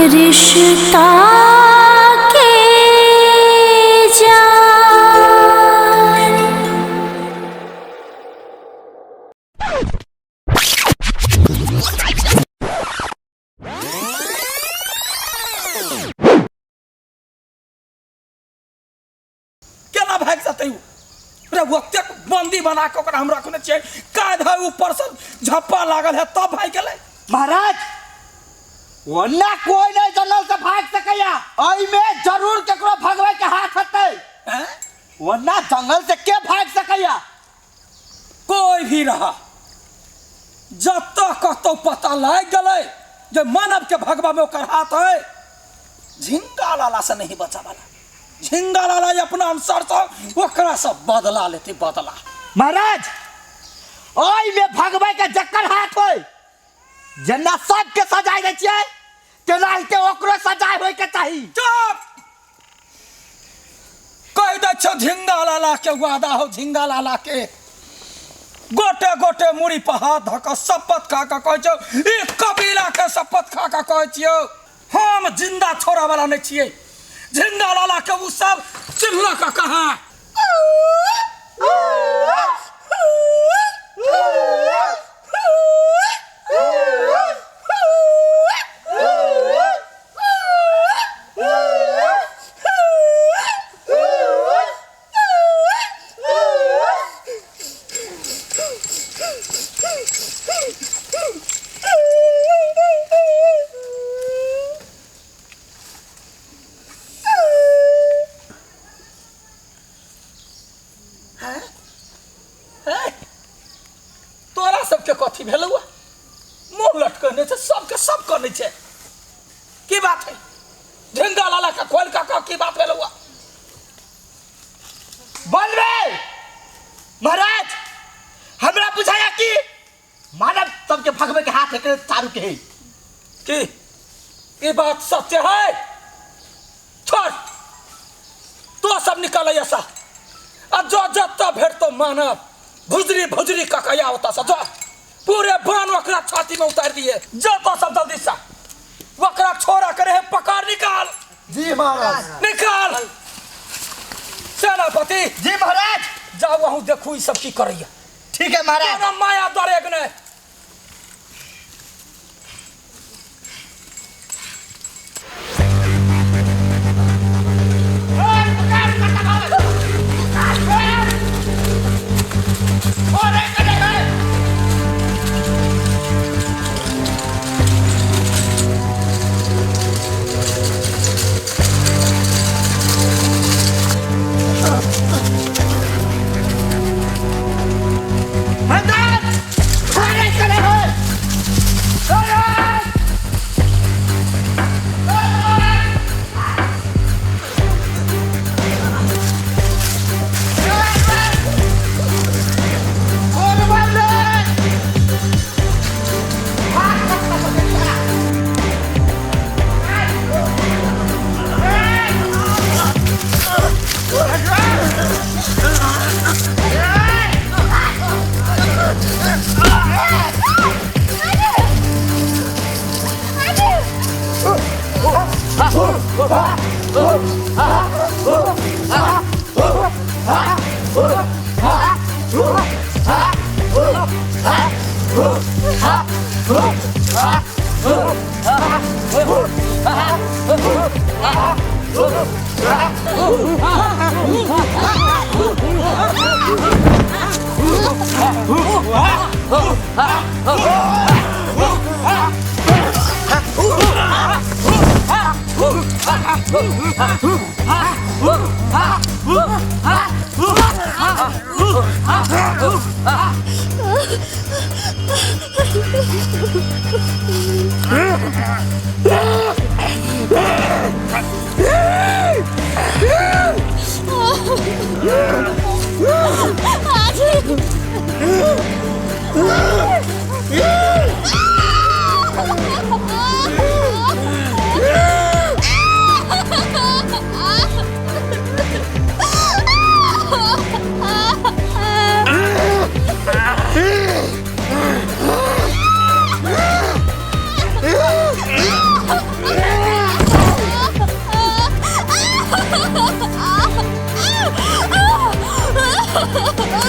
रिश्ता के जान। केना भागि जेतै ओ रे? ओतेक बंदी बना कऽ ओकरा हम रखने छियै, काज है, ऊपर से झप्पा लागल है, तब भागि गेलै। महाराज, ओना कोई नहीं जंगल से भाग सकैया, एहिमे जरूर केकरो भगवे के हाथ हेतै। हैं? ओना जंगल से के भाग सकैया? कोई भी रहा, जतऽ कतौ पता लागि गेलै जे मानव के भगवा में ओकर हाथ है, झिंगा लाला से नहीं बचा वाला। झिंगा लाला अपना अनुसार से ओकरा से बदला लेते, बदला। महाराज, ओहिमे भगवे के जकर हाथ होय, जेना सबके सजाय दै छियै तेनाहिते ओकरो सजाय होय के चाही। चुप! कहि दै छौ झिंगा लाला के वादा हो, झिंगा लाला के गोटे गोटे मुड़ी पर हाथ धऽ कऽ शपथ खा कऽ कहै छौ, ई कबीला के शपथ खा कऽ कहै छियौ, हम जिंदा छोड़ऽ वाला नहि छियै। झिंगा लाला के उ सब चिन्हलक कहाँ? हैं? हैं? तोरा सबके कथी भेलौ? मुँह लटकने छै, सबके सब कनै छै, की बात है? झिंगा लाला के खोल के कह, की बात भेलौ? बोलबे महाराज, हमरा बुझाया कि मानव सबके भगवे के हाथ एकरे चारू के है। की ई बात सत्य है? छोड़, तो सब निकल ऐसा आ जो जत्ता भेटतो मानव भुजरी भुजरी ककैया होता सा, जो पूरे बान ओकरा छाती में उतार दिए। जो तो सब जल्दी सा ओकरा छोड़ा करे है, पकड़ निकाल। जी महाराज। निकाल। सेनापति। जी महाराज। जाओ अहूँ, देखू ई सब की करैया। ठीक है महाराज। कोनो माया दरेग नहीं।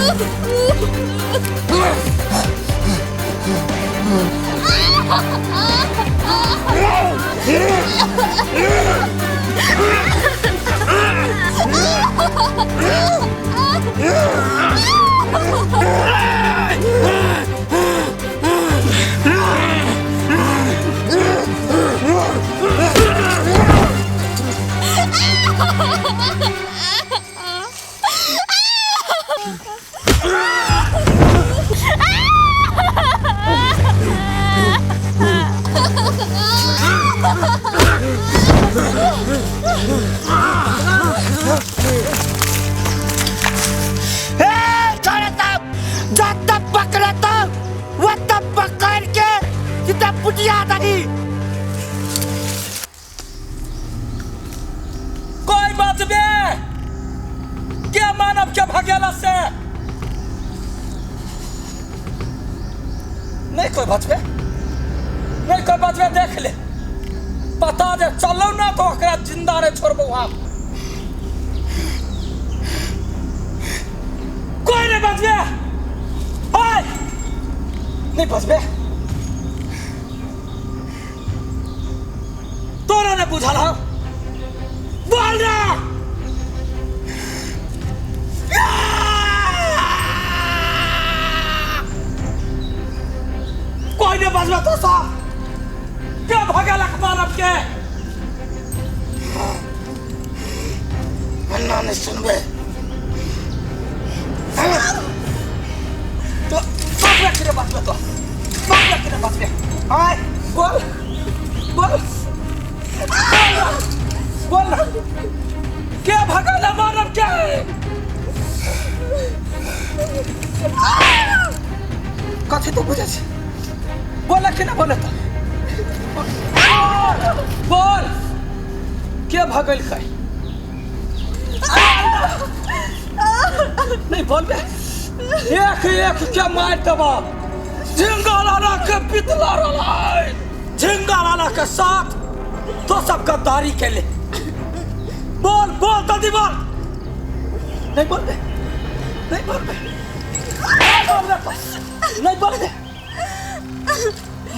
हे छोड़े तब जब तक पकड़े तब वो तब पकड़ के सीधा पुटिया दही। कोई बचबे के मानव के भगेला से नहीं कोई बचबे, नहीं कोई बचबे। देख ले पता जे चलो ना तो ओकरा जिंदा रे छोड़बो हम। कोई नहीं बचबे, ओए नहीं बचबे। तोरा ने बुझल हो बोल रे। कोई नहीं बचबे तो साहब के भगेलक मानव के। अन्ना नहीं सुनबे तो बचबे कि रे बचबे तो बचबे कि रे बचबे। आय बोल बोल बोल ना के भगेला मानव के। कथी तो बुझे छी बोल कि ना बोले तो बोल के भगल खाई नहीं बोलबे। एक एक के मार देबो। झिंगा लाला के पितला रलाई, झिंगा लाला के साथ तो सब गद्दारी के ले। बोल बोल जल्दी बोल। नहीं बोलबे, नहीं बोलबे, नहीं बोलबे, नहीं बोलबे।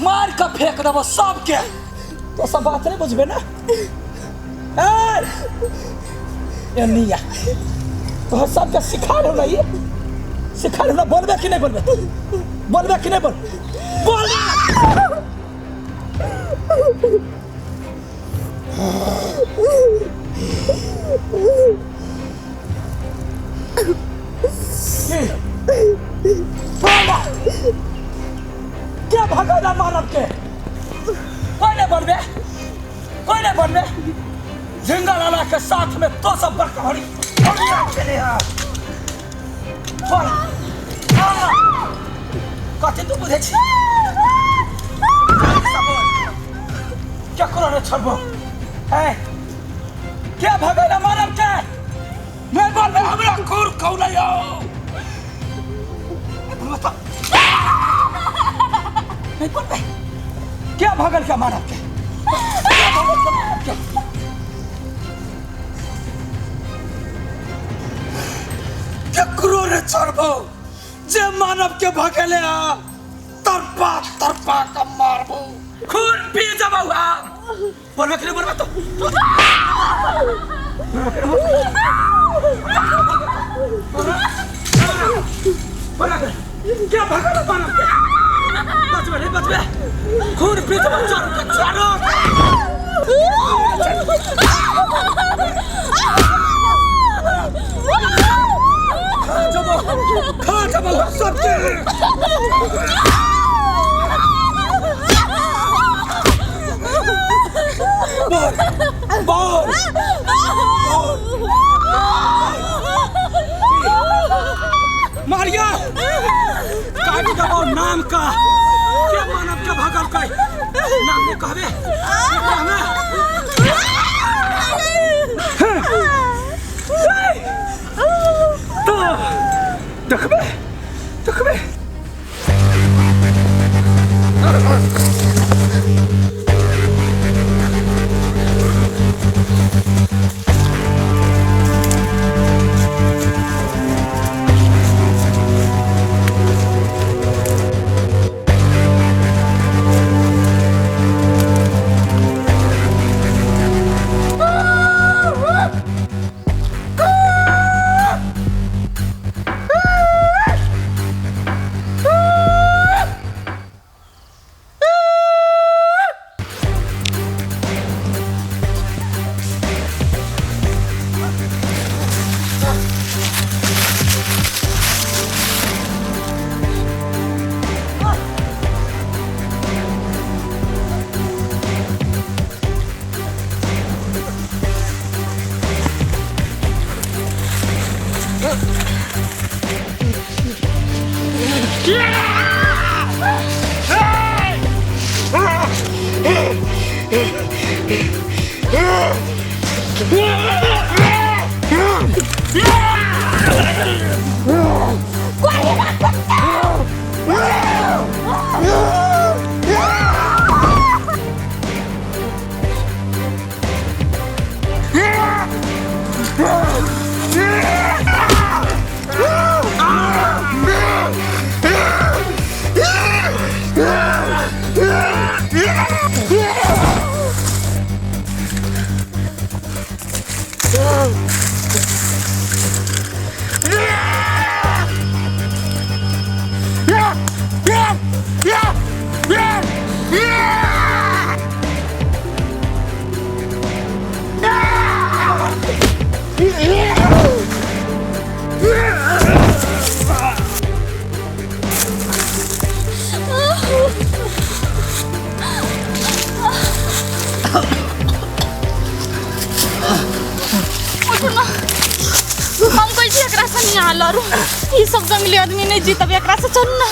मार के फेंक देबो सबके। तो सब बात नहीं बुझबे ना। ए निया तो सबके सिखा रहो ना, ये सिखा रहो ना। बोलबे कि नहीं बोलबे, बोलबे कि नहीं बोल बोल। बोल क्या भगेला मानव के। कोई नहीं बोलबे, कोई नहीं बोलबे। झिंगा लाला के साथ में तो सब बड़का हरी खेले हैं। बोल कथी तू बुझे छी केकरो ने छोड़बो। ए क्या भगेला मानव के। नहीं बोलबे हमरा खूर खौलैयो। नहीं बोलबे क्या भगल क्या मानव के। क्या भगल क्या मानव के। केकरो ने छोड़बो जे मानव के भगले आ तरपा तरपा के मारबो, खून पी जबो हम। बोलबे कि नहीं बोलबे तो बोलबे क्या भगल मानव के। बचबे नहीं बचबे, खून पी जबो चारों के चारों। खा जबो सबके। बोल बोल मारिया काट देबो नाम का। के मानव के भगल के नाम नहीं कहबे। तो देखबे देखबे। उठू ना। हम कहै छी एकरा से नहीं लड़ू, ई सब जंगली आदमी नहीं जीतब एकरा से, चल ना।